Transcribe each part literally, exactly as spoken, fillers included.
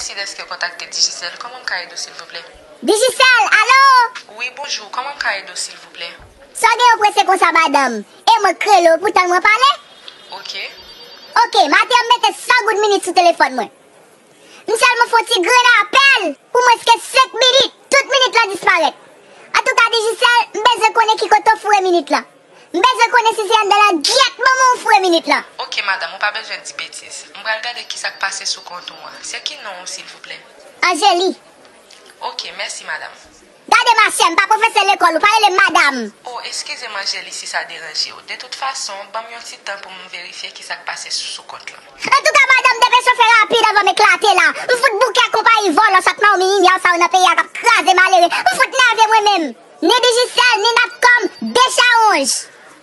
Mèsi dèske w kontakte Digicel. Kòman m ka ede w, silvouplè? Digicel, alo? Wi, bonjou. Kòman m ka ede w, silvouplè? Sa w gen yo prese konsa, madanm? E mwen k rele w pou w tann mwen pale? Ok. Ok, maten an m mete san goud minit sou telefòn mwen. M sèlman fè yon ti grenn apèl pou mwens ke senk minit. Tout minit lan disparèt. Antouka, Digicel, m bezwen konnen ki kote w foure minit lan. M bezwen konnen si se anndan langyèt manman w foure minit lan. Ok, madanm, ou pa bezwen di betiz. M pral gade kisa k pase sou kont ou an. Se ki non w, silvouplè? Angelie. Ok, mèsi, madanm. Gade, machè, m pa pwofesè lekòl, ou pa rele m madanm. Oh, eskize m, Angelie, si sa deranje w. De tout fason, ban m yon ti tan pou m verifye kisa k pase sou kont lan. Antouka, madanm, depeche w fè rapid anvan m eklate la. M fout bouke ak konpayi vòlò, chat mawomi, nyinyaw sa yo nan peyi a k ap kraze malere. M fout nève mwen menm. Ni Digicel, ni Natcom, de chawonj.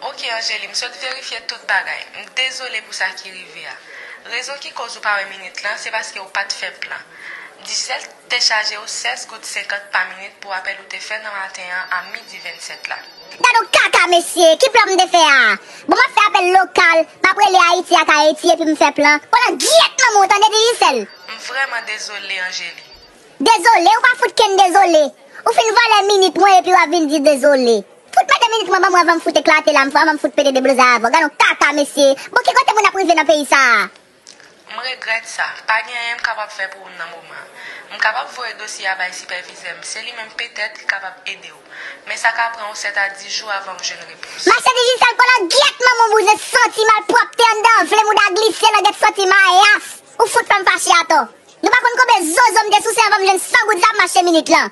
Ok, Angelie, m sot verifye tout bagay. M dezole pou sa ki rive a. Rezon ki koz ou pa wè minit lan, se paske ou pa t fè plan. Digicel te chaje w sèz goud senkant pa minit pou apèl ou te fè nan maten an a midi vennsèt la. Gad yon kaka, mesye, ki plan m te fè a? Bon, m ap fè apèl lokal, m ap rele Ayiti ak Ayiti epi m fè plan. Bon, langyèt manman w, tande, Digicel. M vrèman dezole, Angelie. Dezole? Ou pa fout kenn dezole. Ou fin vòlè minit mwen epi w ap vin di dezole. Fout mete minit mwen ban mwen anvan m fout eklate la, anvan m fout pete deblozay avè w. Gad yon kaka, mesye. Bon, ki kote moun ap rive nan peyi sa a? M regrèt sa. Pa gen anyen m kapab fè pou ou nan moman an. M kapab voye dosye a bay sipèvizè m. Se li menm petèt ki kapab ede w. Men sa ka pran w sèt a dis jou avan w jwenn repons. Machè Digicel, kolangyèt manman w, bouzen santi malpwòpte anndan vle mouda glise langyèt santi mayas. Ou fout fè m fache atò. Nou pa konn konbyen zozo m te souse anvan m jwenn san goud sa ap mache minit lan.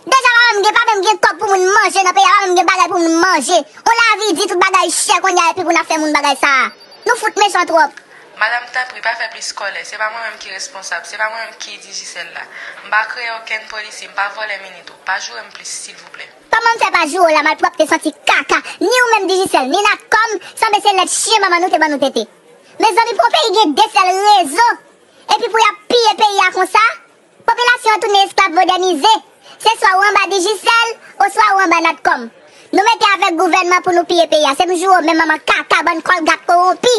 Deja pa menm gen, pa menm gen kòb pou moun manje nan peyi a, pa menm gen bagay pou moun manje. On lavi di tout bagay chè kounye a epi pou n ap fè moun bagay sa a. Nou fout mechan twòp. Madanm, tanpri, pa fè plis kòlè. Se pa mwen menm ki responsab, se pa mwen menm ki Digicel la. M pa kreye okenn polisi, m pa vòlè minit ou. Pa joure m plis, silvouplè. Kòman m fè pa joure w la, malpwòpte santi kaka? Ni ou menm Digicel, ni Natcom, sanble se lèt chyen manman nou te ban nou tete. Mezanmi, pou yon peyi gen de sèl rezo, epi pou y ap piye peyi a konsa? Popilasyon an tounen esklav modènize. Se swa ou anba Digicel, oswa ou anba Natcom. Nou mete avèk gouvènman pou nou piye peyi a. Se m joure w menm, manman kaka, bann kòlgat kowonpi.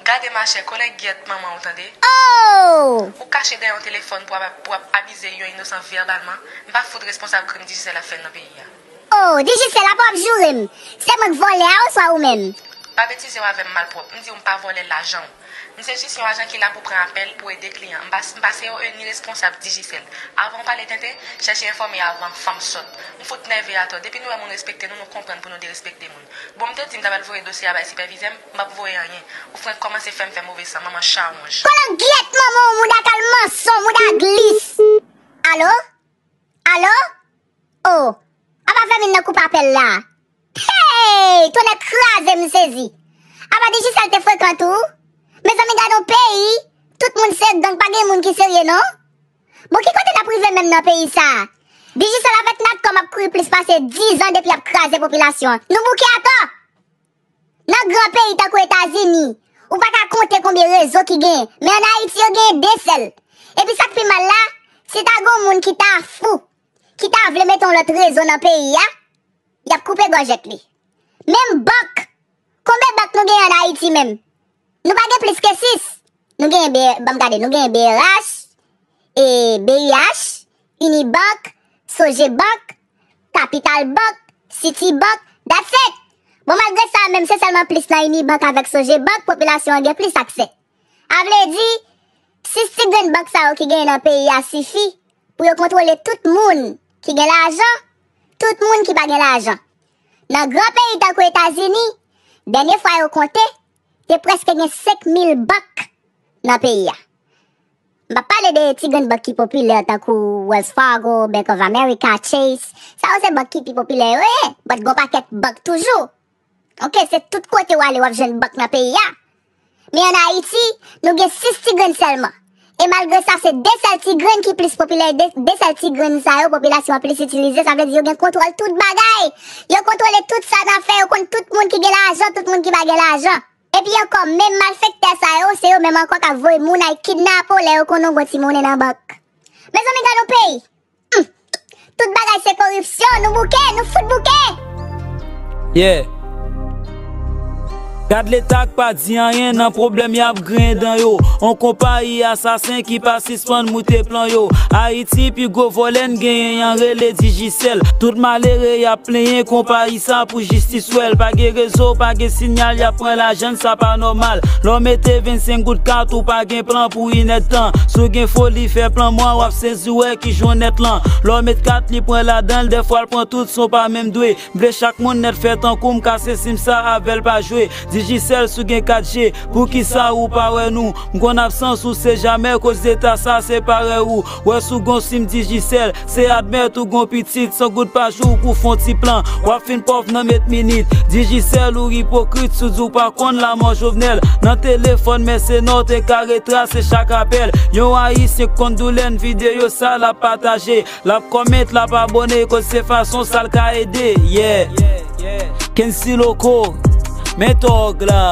Gade machè, kolangyèt manman w, tande. Oh! Ou kache dèyè yon telefòn pou ap, pou ap abize yon inosan vèbalman. M pa fout responsab krim Digicel ap fè nan peyi a. Oh, Digicel, apa w ap joure m? Se mwen k vòlè a oswa ou menm? Pa betize w avè m, malpwòp. M di w m pa vòlè lajan w. M se jis yon ajan ki la pou pran apèl, pou ede kliyan. M pa, m pa C O E ni responsab Digicel. Avan w pale tenten, chèche enfòme avan, fanm sòt. M fout nève atò. Depi nou wè moun respekte nou, nou konprann pou nou derespekte moun. Bon, m te di m ta pral voye dosye a bay sipèvizè m, m p ap voye anyen. Ou frenk kòmanse fè m fè move san, manman chawonj. Kolangyèt manman w, mouda kalmanson, mouda glis. Alo? Alo? Oh, apa fè min nan koupe apèl la? Hey! Tonnè kraze m, sezi. Apa Digicel te frekan tou? Mezanmi, gade yon peyi, tout moun se gang, pa gen moun ki serye non. Bon, ki kote n ap rive menm nan peyi sa a? Digicel avèk Natcom ap kouri plis pase diz an depi y ap kraze popilasyon an. Nou bouke atò! Nan gran peyi tankou Etazini, ou pa ka konte konbyen rezo ki genyen, men ann Ayiti yo genyen de sèl. Epi sa k pi mal la, si ta gen yon moun ki ta fou, ki ta vle mete yon lòt rezo nan peyi a, y ap koupe gòjèt li. Menm bank, konbyen bank nou genyen ann Ayiti menm? Nou pa gen plis ke sis. Nou genyen B, ban m gade, nou genyen B R H, e B I H, Unibank, Sogebank, Capital Bank, Citibank, that's it. Bon, malgre sa, menm se sèlman plis nan Unibank avèk Sogebank, popilasyon an gen plis aksè. A vle di, sis ti grenn bank sa yo ki genyen nan peyi a sifi pou yo kontwole tout moun ki gen lajan, tout moun ki pa gen lajan. Nan gran peyi tankou Etazini, dènye fwa yo konte, te prèske gen senk mil bank nan peyi a. M p ap pale de ti grenn bank ki popilè tankou Wells Fargo, Bank of America, Chase. Sa yo se bank ki pi popilè yo ye, but gon pakèt bank toujou. Oke, se tout kote w ale w ap jwenn bank nan peyi a. Men ann Ayiti, nou gen sis ti grenn sèlman. E malgre sa, se de sèl ti grenn ki plis popilè, de, de sèl ti grenn sa yo popilasyon an plis itilize, sa vle di yo gen kontwòl tout bagay. Yo kontwole tout sa n ap fè, yo konn tout moun ki gen lajan, tout moun ki pa gen lajan. Epi ankò, menm malfektè sa yo, se yo menm ankò k ap voye moun al kidnape w lè yo konnen w gon ti monnen nan bank. Mezanmi, gade yon peyi! Hmm. Tout bagay se koripsyon, nou bouke, nou fout bouke! Yeah. Gad leta k pa di anyen nan pwoblèm y ap griyen dan yo. On konpayi asasen ki pa sispann moute plan yo. Ayiti pi gwo vòlè n genyen an rele Digicel. Tout malere y ap plenyen konpayi sa pou jistis wè l. Pa gen rezo, pa gen sinyal, y ap pran lajan n, sa pa nòmal. Lè w mete vennsenk goud kat ou pa gen plan pou inèdtan. Si w gen foli fè plan mwa w ap sezi wè ki jan w nèt lan. Lè w met kat li pran ladan l, dèfwa l pran tout, son pa menm dwe. M vle chak moun nèt fè tankou m, kase sim sa avè l pa jwe. Digicel si w gen kat G, poukisa ou pa wè nou? M konn absans ou se jamè, koz leta sa se parèy ou. Wè si w gon sim Digicel, se admèt ou gon pitit, san goud pa jou pou fon ti plan. W ap fin pòv nan met minit. Digicel ou ipokrit si w di w pa konn lanmò Jovenel. Nan telefòn mèsenè w te ka retrase chak apèl. Yon ayisyen k konn doulè n videyo sa l ap pataje. L ap kòmante, l ap abòne, koz se fason sa l ka ede. Yeah. Kensi Loko, men tòg la.